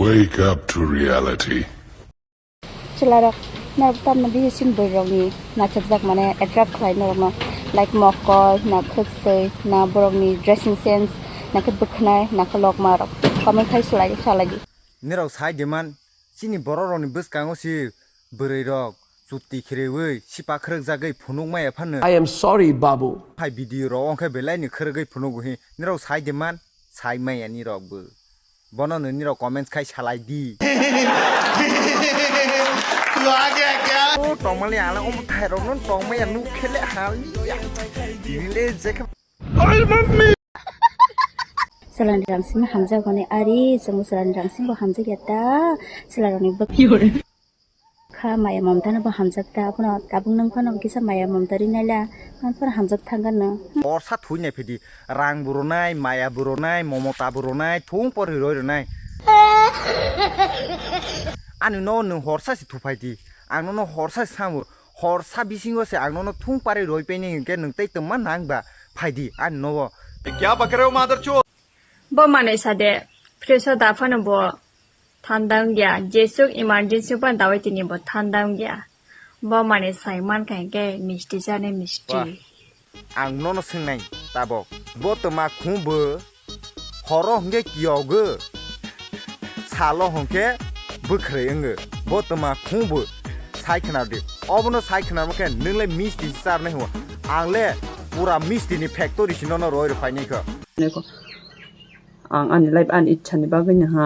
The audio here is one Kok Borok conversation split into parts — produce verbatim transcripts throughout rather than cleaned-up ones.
Wake up to reality. Chwlarok, norok tamni bihisim bwrwirokni nacharjak mane attract khlai norokno, like mokol, na khwkswi, na borokni dressing sense, na khe bwkhnai, na khe lokmarok. Comment khai salai, salai di. Nirok sai de man, chini bororokni bwskango si bwrwirok chutti khrewi, sipa khwrwkjagwi phunuk maya phano. I am sorry, Babu. Hai video rok ongkhe belai ni khwrwgwi phunugo hi, nirok sai de man, sai maya nirok bo. Bono no nirok comments khai salai di. तू आ गया क्या? O tongmani ala omo thairok no tongmaya nuk khele hal ya. Nile je khe Chwlani rangsimo hamjak hwnwi ari chwngno chwlani rangsimo hamjak ya ta chwlarokni bwkha maya mamtano bo hamjak ta abono tabuk nwng phano kisa maya mamta rinai la man phano hamjak thangkha no. Horsa thwi nai phidi rang bo rwnai maya bo rwnai momota bo rwnai thung por roi rwnai. Ani no nwng horsa se thuphai di ang nono horsa se sango. Horsa bisingo se ang nono thung parwi roi paini hinkhe nwng tei twma nang ba phaidi ani nogo. ये क्या बक रहे हो मादरचोद? Bo manwi sa de, fresh o da phano bo thanda wngya, jesuk emergency phano dawai tini bo thanda wngya. Bo manwi sai mankha hinkhe misti chani misti. Wah. Ang nono swngnai tabok. Bo twma khum bo horo hwnkhe kiyogo, salo hwnkhe bwkhrwi wngo. Bo twma khum bo sai khwnardi. Obono sai khwnarma khe nwng le misti se charnai hwngo. Ang le pura misti ni factory si nono roi rw phainai kho. Ang ani life ani ichha ni bagwi no ha.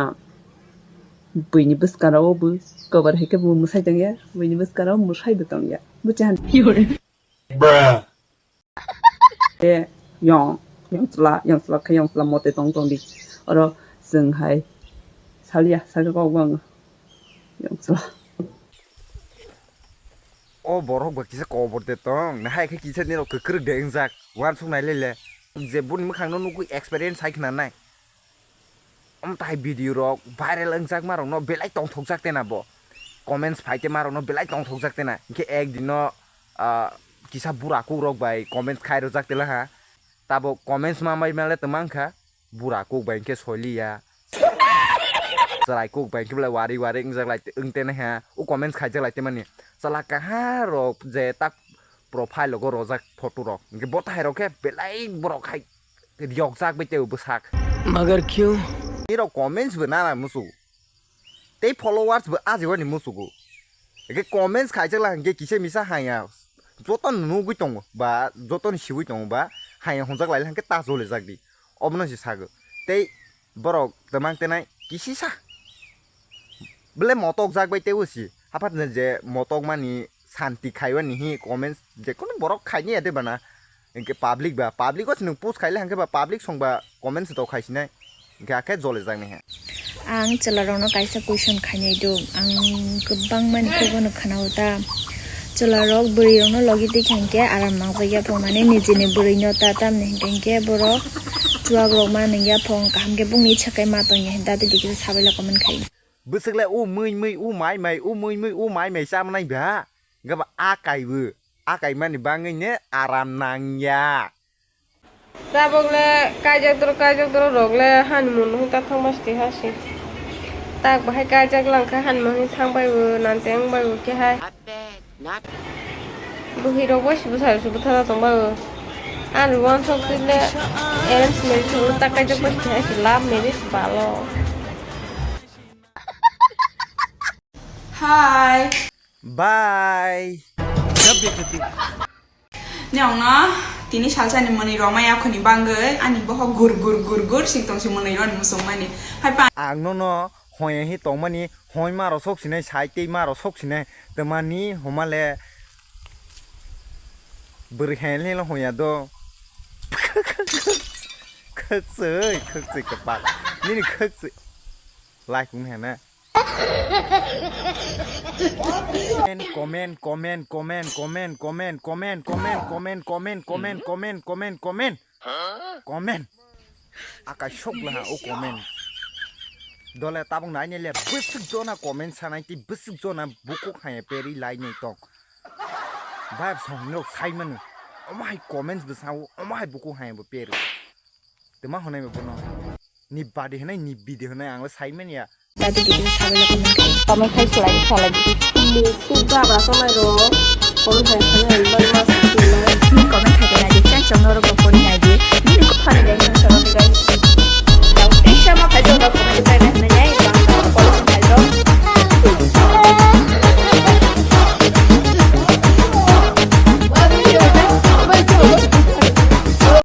Buini bwskango bo kobar hai khe bo mwsai tongya. Buini bwskango mwsai bo tongya. Buchi han. Bruh. E, yong, yong chwla, yong chwla khe yong chwla mote tong tong di. Oro chwng hai saliya, sakhe kok bang yong chwla. O borok ba kisa kobor de tong, na hai khe kisa nirok kwkrwk de wngjak, uansuk nai le le. Je boni mwkhang no nugwi experience hai khna nai. Omo tai video rok viral wngjakma rokno belai tongthokjak tena bo. Comments phai tema rokno belai tongthokjak tena. Hinkhe ek dino, ah, kisa bura kuk rok bai comments khai rwjak tela ha. Tabo comments ma mai male twmang kha. Bura kuk bai hinkhe soi liya. Chwrai kuk bai hinkhe belai wari wari wngjak lai wng tena ha. O comments khaijak lai temani. Chwla kaha rok je tak profile rogo rojak photo rok. Hinkhe bo tai rok khe belai borok hai riyokjak bai tei bwsak. Magar kyun? Nirok comments bo nana musu. Tei followers bo ajewani musugo. Eke comments khaijak lang hinkhe kisa misa hanya joto nugwi tongo ba joto ni siwi tongo ba hanya honjak lai hinkhe ta jolijak di. Obono se sago. Tei borok twmang tenai kisisa. Bele motok jak bai teibo si. Haphat je motok mani santi khaiwani hi comments je kono borok khaini ya de bana. Hinkhe public ba, public o se nwng post khaile hinkhe ba public song ba comment se to khaisinai. Hinkhe akhe jole jak ni he. Ang chwla rokno kaisa question khainai do. Ang kwbangma ni kok no khwnao ta. Chwla rok bwrwi rokno logi twi kha hinkhe aram nangjak ya phung mane nijini bwrwi no ta tamni hinkhe hinkhe borok chuwak rok ma nung ya phung kaham khe bungni sakai ma tong ya hinta tei dikhe sabai la comment khai. Bwswk le u mui mui u mai mai u mui mui u mai mai cha manai ba. Hinkhe ba a kai bo. A kaimani bangwi ne aram nangya. Tabok le kaijak doro, kaijak doro rok le hani mun hwn ta thang basti ha si. Tak bahai kaijak lang kha hani mun hwn thang bai bo, nante wng bai bo khe hai. Buhi rok bai si bwsa rok si bwtha tong bai bo. Ani uansuk twi le arrange marriage bo ta kaijak basti ha si, love marriage balo. Hi. Bye. Nokno tini salsani mwnwi romai akhuni bangwi ani bohok gur gur gur gur sik tongsi mwnwi roni muchungmani. Hai pa. Ang nono hoya hi tongmani hoi maro sok sinai sai tei maro sok sinai twmani homale bwrwi hai lelo hoya do. Khwksui khwksui kwpak nini khwksui. Like wng hena. Comment, comment, comment. Comment. Akai sok laha o comment. Dole tabuk nai nai le bwswk jona comment sanai tei bwswk jona bukuk haya peri lai nai tong. Bayap song nok sai manu. Omo hai comments bwsao, omo hai bukuk haya bo peri. Tuma honai bo bono. Ni badi hinai, ni bidi hinai, ang le sai manya. Tadi di sini sabai lo comment khai. Comment khai selai, selai di. Ni suk ga ba somai ro. Comment khai khai ai bai ma suk lai. Ni comment khai de na di friend chong norok